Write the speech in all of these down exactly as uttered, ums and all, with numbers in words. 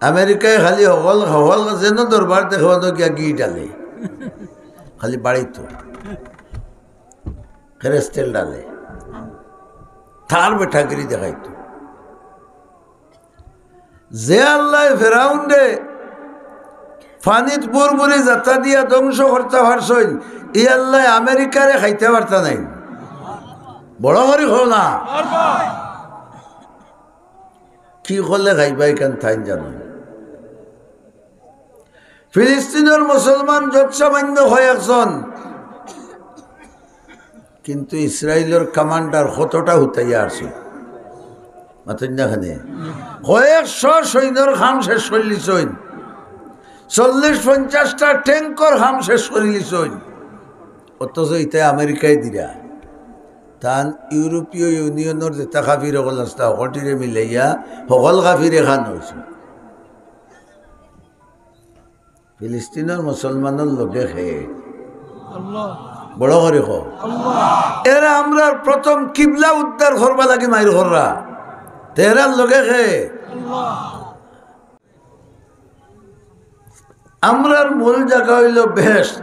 আমেরিকায় খালি হকল, হকল যেন দরবার দেখবানো গিয়া ঘি ঢালে, খালি বাড়িত খেরেস্তেল ঢালে, তার বেটাগিরি দেখাইতো। যে আল্লায় ফেরাউনরে পানিত বুরবুরি জাতা দিয়া ধ্বংস করতা পারছইন, ই আল্লায় আমেরিকারে খাইতা পারতা নাইন। বড় করি কও না। কি করলে খাইবা ইখান তাইন জানইন। ফিলিস্তিনর মুসলমান যৎসামান্য কয়েকজন, কিন্তু ইসরাইলর কমান্ডার কতটা হুতাইয়া আছে? মাতইন না কেনে? কয়েকশো সৈন্যর কাম শেষ করিলিছইন, চল্লিশ পঞ্চাশটা ট্যাঙ্কর কাম শেষ করিলিছইন। অথচ ইতায় আমেরিকায় দিরা, তান ইউরোপীয় ইউনিয়নর যেতা কাফির অকল আছলা, হকলটিরে মিলাইয়া হকল কাফির একখান অইছে। ফিলিস্তিনর মুসলমানর লগে কে? আল্লাহ। বড় করি কও। আল্লাহ। এরা আমরার প্রথম কিবলা উদ্ধার করবার লাগি মাইর কররা। তে এরার লগে কে? আল্লাহ। আমরার মূল জাগা অইলো বেহেশত।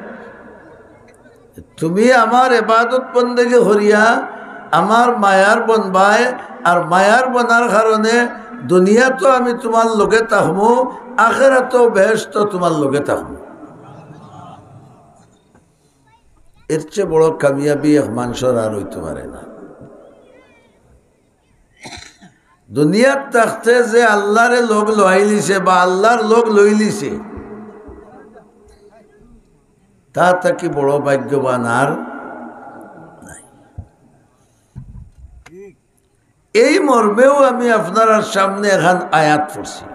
তুমি আমার ইবাদত বন্দেগি করিয়া আমার মায়ার বনবায়, আর মায়ার বনার কারণে দুনিয়াত আমি তুমার লগে থাকমু, আখেরাতও বেহেশতো তুমার লগে থাকমু। এর চেয়ে বড় কামিয়াবি এক মানষর আর অইতো পারে না। দুনিয়াত থাকতে যে আল্লারে লগ লইলিছে বা আল্লার লগ লইলিছে, তা থাকি বড় ভাগ্যবান আর নাই। এই মর্মেউ আমি আপনারার সামনে একখান আয়াত পড়ছি।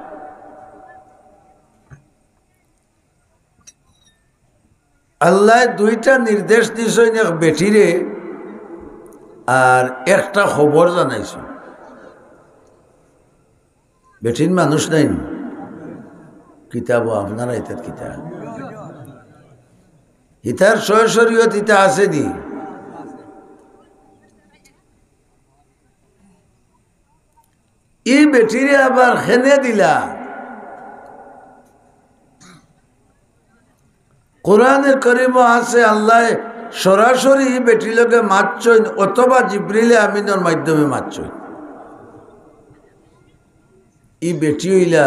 আল্লায় দুইটা নির্দেশ দিছইন, এক বেটিরে আর একটা খবর জানাইছইন। বেটিন মানুষ নাইন? কিতাব আপনারা ইতাত কিতা? ইতার সয় শরীয়ত ইতা আছে নি? ই বেটিরে আবার কেনে দিলা? কোরআনে করিমো আছে, আল্লায় সরাসরি ই বেটির লগে মাতছইন অথবা জিব্রিলে আমিনর মাধ্যমে মাতছইন। ই বেটি অইলা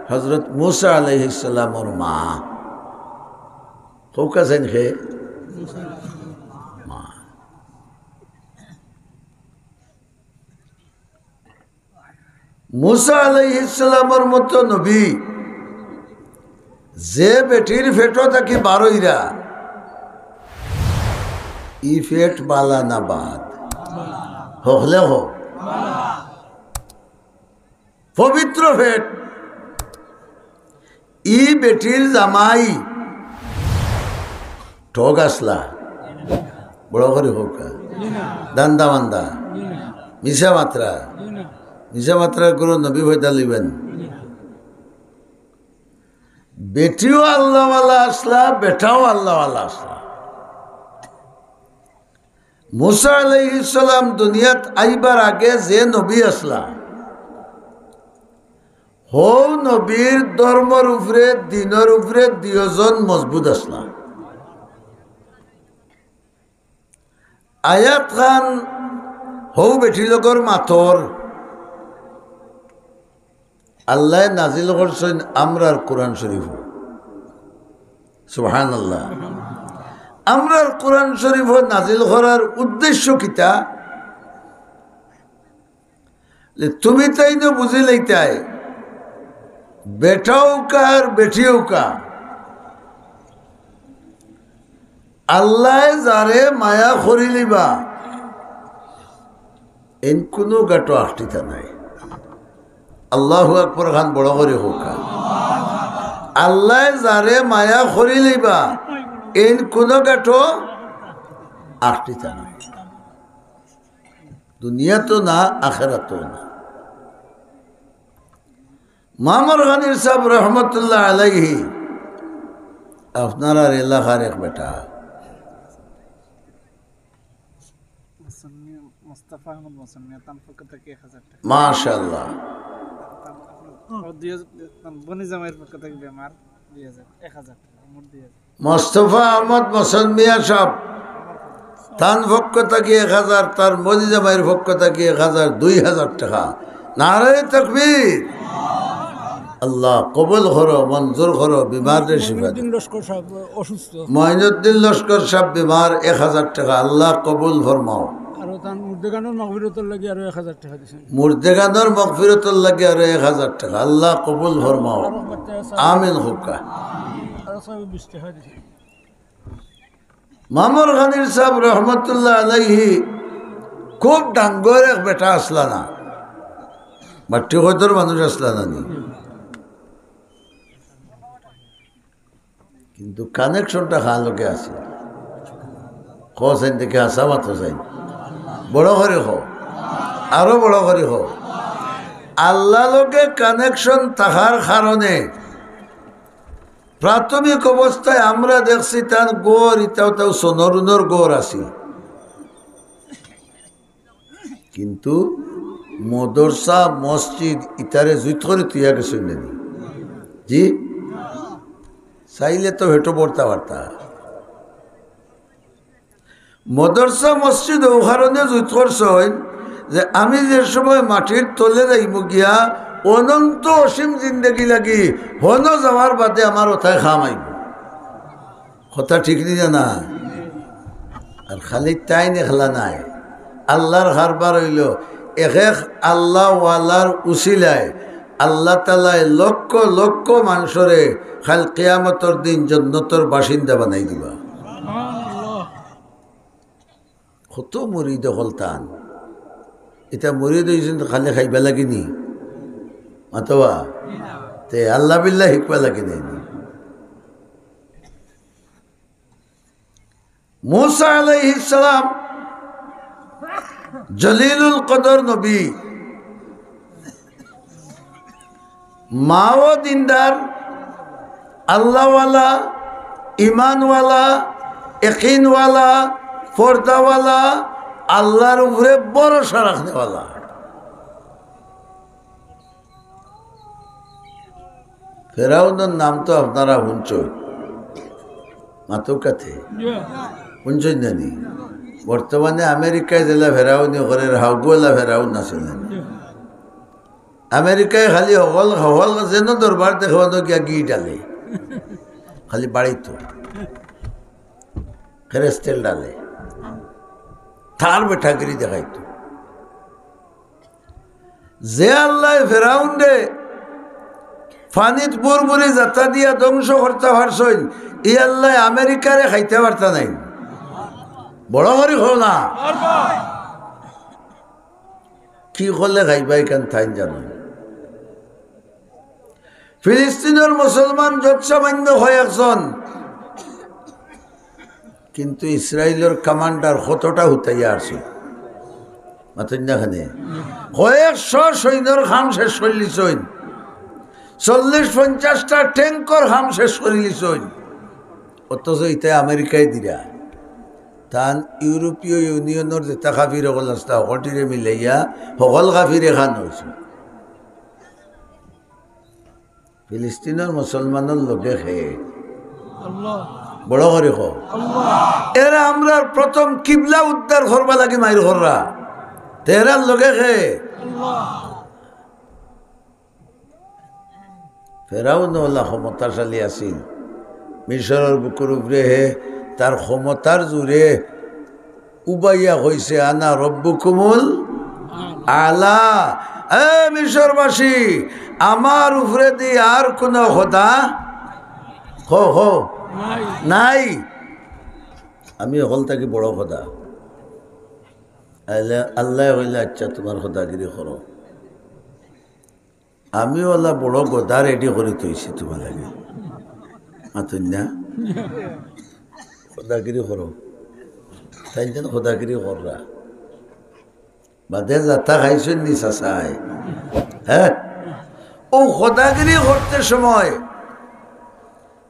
হযরত মুসা আলাইহিস সালামর মা। কউক্কা চাইন কে? মা। মুসা আলাইহিস সালামর মতো নবী যে বেটির পেটো থাকি বার অইরা, ই পেট বালা না বাদ? হকলে কও। পবিত্র পেট। ই বেটির জামাই ঠগ আছলা? বড় করি কউক্কা। ধান্দা মান্দা। মিছা মাতরা। মিছা মাতরা কুনু নবী পয়দা লইবা নি? বেটিও আল্লাহওয়ালা আছলা, বেটাও আল্লাহওয়ালা আছলা। মুসা আলাইহিস সালাম দুনিয়াত আইবার আগে যে নবী আছলা, হউ নবীর ধর্মর উপরে, দ্বীনর উপরে দুইজন মজবুত আছলা। আয়াত খান হউ বেটি লগর মাতর, আল্লায় নাজিল করছইন আমরার কোরআন শরীফো। সুবহানাল্লাহ। আমরার কোরআন শরীফো নাজিল করার উদ্দেশ্য কিতা? যে তুমি তাইন বুঝিলাইতায়, বেটা অউক্কা আর বেটি অউক্কা, আল্লায় যারে মায়া করিলিবা, এইন কুনু গাটো আখটিতা নায়। আল্লাহু আকবার খান বড় করি কউক্কা। আল্লায় যারে মায়া করিলিবা, এইন কুনু গাটো আখটিতা নায়। দুনিয়াতো না, আখেরাতো না। মামর গনির সাব রহমতুল্লাহ আলাইহি, আপনারার এলাকার এক বেটা। মুসন্নি, মুস্তাফা আহমদ মুসন্নি, তান পক্ষ থাকি এক হাজার টেকা। মাশাআল্লাহ। তান আপনার ও, দুই হাজার, বনি জামাইর পক্ষ থাকি বেমার, দুই হাজার, এক হাজার টেকা, মোট দুই হাজার। মোস্তফা আহমদ মসন মিয়া সাহেব, তান পক্ষ থাকি এক হাজার, তার বনি জামাইর পক্ষ থাকি এক হাজার, দুই হাজার টেকা। নারায়ে তাকবীর। আল্লাহ কবুল করো, মঞ্জুর করো, বিমাররে শিফা দিও। মঈনুদ্দিন লস্কর সাহেব অসুস্থ। মঈনুদ্দিন লস্কর সাহেব বিমার, এক হাজার টেকা। আল্লাহ কবুল ফরমাও। আর তান মুর্দেগানর মাগফিরতর লাগি আরো এক হাজার টেকা দিছইন। মুর্দেগানর মাগফিরতর লাগি আরো এক হাজার টেকা। আল্লাহ কবুল ফরমাও। আরো বাচ্চা আছে। আমিন কউক্কা। আরো সাহেব বিশ টেকা দিছইন। মামর খানির সাহেব রহমতুল্লাহ আলাইহি খুব ডাঙ্গর এক বেটা আছলা না, বাট্টি কয়তর মানুষ আছলা না নি, কিন্তু কানেকশনটা কার লগে আছে? কও চাইন দেখি, হাছা মাতো চাইন, বড় করি কও, আরো বড় করি কও। আল্লাহ লগে কানেকশন থাকার কারণে প্রাথমিক অবস্থায় আমরা দেখছি তান ঘর, ইতাও তাও সোনরুনর ঘর আছিল, কিন্তু মদরসা মসজিদ ইতারে জুইত করি তুইয়া গেছইন না নি? জি, চাইলে তো হেটো পড়তা পারতা। মদরসা মসজিদ অউ কারণে জুইত করছইন যে আমি যে সময় মাটির তলে যাইমু গিয়া, অনন্ত অসীম জিন্দেগি লাগি হনো যাওয়ার বাদে আমার অতায় কাম আইবো। কথা ঠিক নি না? আর খালি তাইন একলা নায়, আল্লাহর কারবার অইলো এক এক আল্লাহওয়ালার উসিলায় আল্লাহ তাআলায় লক্ষ লক্ষ মানষরে কাইল কিয়ামতর দিন জন্নতর বাসিন্দা বানাই দিবা। কত মুরিদ অকল তান। ইতা মুরিদ অইছইন তো খালি খাইবা লাগি নি? মাতবা? তে আল্লাহ বিল্লাহ হিকবা লাগি নি? মুসা আলাইহিস সালাম জলিলুল কদর নবী, মাও দিনদার, আল্লাহওয়ালা, ইমানওয়ালা, একিনওয়ালা, পর্দাওয়ালা, আল্লাহর উপরে ভরসা রাখনেওয়ালা। ফেরাউনর নাম তো আপনারা হুনছইন, মাতউক্কা তে। হুনছইন না নি? বর্তমানে আমেরিকায় যেলা ফেরাউনি করের, হাউগুলা ফেরাউন আছিল না নি? আমেরিকায় খালি হকল, হকল যেন দরবার দেখবানো গিয়া ঘি ঢালে, খালি বাড়িত কেরোসিন তেল ঢালে, তার বেটাগিরি দেখাইতো। যে আল্লায় ফেরাউনরে পানিত বুরবুরি জাতা দিয়া ধ্বংস করতা পারছইন, ই আল্লায় আমেরিকারে খাইতা পারতা নাইন। বড় করি কও না। কি করলে খাইবা ইখান তাইন জানইন। ফিলিস্তিনর মুসলমান যৎসামান্য কয়েকজন, কিন্তু ইসরাইলর কমান্ডার কতটা হুতাইয়া আছে। মাতইন না কেনে? কয়েকশো সৈন্যর কাম শেষ করিলিছইন, চল্লিশ পঞ্চাশটা ট্যাঙ্কর কাম শেষ করিলিছইন। অথচ ইতায় আমেরিকায় দিরা, তান ইউরোপীয় ইউনিয়নর যেতা কাফির অকল আছলা, হকলটিরে মিলাইয়া হকল কাফির এখান অইছে। ফিলিস্তিনর মুসলমানর লগে কে? আল্লাহ। বড় করি কও। আল্লাহ। এরা আমরার প্রথম কিবলা উদ্ধার করবার লাগি মাইর কররা। তে এরার লগে কে? আল্লাহ। ফেরাউন অলা ক্ষমতাশালী আছিল। মিশরর বুকুর উপরে হে তার ক্ষমতার জোরে উবাইয়া কইছে, "আনা রব্বুকুমুল আলা।" এ মিশরবাসী, আমার উপরেদি আর কুনু খোদা, কও, কও, নাই। নাই। আমি হকল থাকি বড় খোদা। আল্লায় কইলা, "আচ্ছা, তুমার খোদাগিরি করো।" আমি অলা বড় গদা রেডি করি থইছি তুমার লাগি। মাতইন না? খোদাগিরি করো। তাইন যেন খোদাগিরি কররা। বাদে জাতা খাইছইন নি চাচায়? হে? অউ খোদাগিরি করতে সময়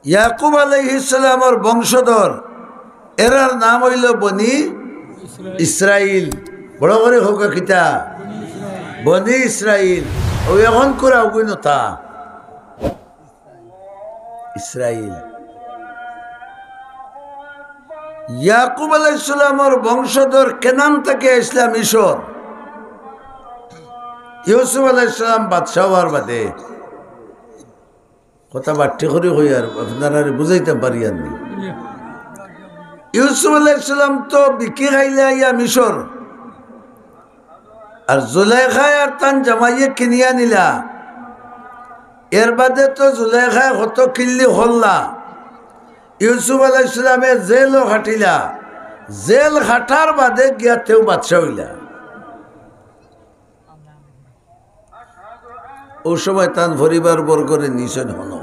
ইয়াকুব আলাইহিস সালামর বংশধর, এরার নাম অইলো বনি ইসরাইল। বড় করি কউক্কা কিতা? বনি ইসরাইল। ও এখন কুরাউগুইন তা ইসরাইল। ইয়াকুব আলাইহিস সালামর বংশধর কেনান থাকি আইছলা মিশর। ইউসুফ আলাইহিস সালাম বাদশা অওয়ার বাদে, কথা বাট্টি করি কই আর আপনারারে বুঝাইতাম পারি আর নি। ইউসুফ আলাইহিস সালাম তো বিকি খাইলা আইয়া মিশর, আর জুলাইখায় আর তান জামাইয়ে কিনিয়া নিলা। এর বাদে তো জুলাইখায় কত কিল্লি করলা। ইউসুফ আলাইহিস সালামে জেলও খাটিলা। জেল খাটার বাদে গিয়া তেউ বাদশা অইলা। ও সময় তান পরিবার বর্গরে নিছইন হনো।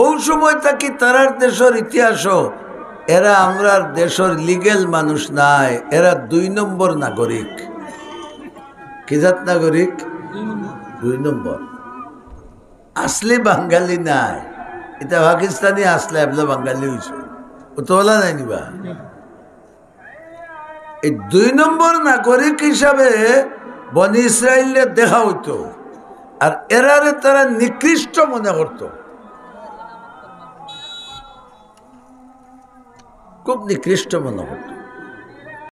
ও সময় থাকি তারার দেশর ইতিহাসও, এরা আমরার দেশর লিগ্যাল মানুষ নায়, এরা দুই নম্বর নাগরিক। কি জাত নাগরিক? দুই নম্বর। আসলে বাঙালি নায়, ইতা পাকিস্তানি আসলে এবলা বাঙালি অইছে, ও তো অলা নায় নিবা। এই দুই নম্বর নাগরিক হিসাবে বনি ইসরাইলরে দেখা অইতো, আর এরারে তারা নিকৃষ্ট মনে করতো, খুব নিকৃষ্ট মনে করতো।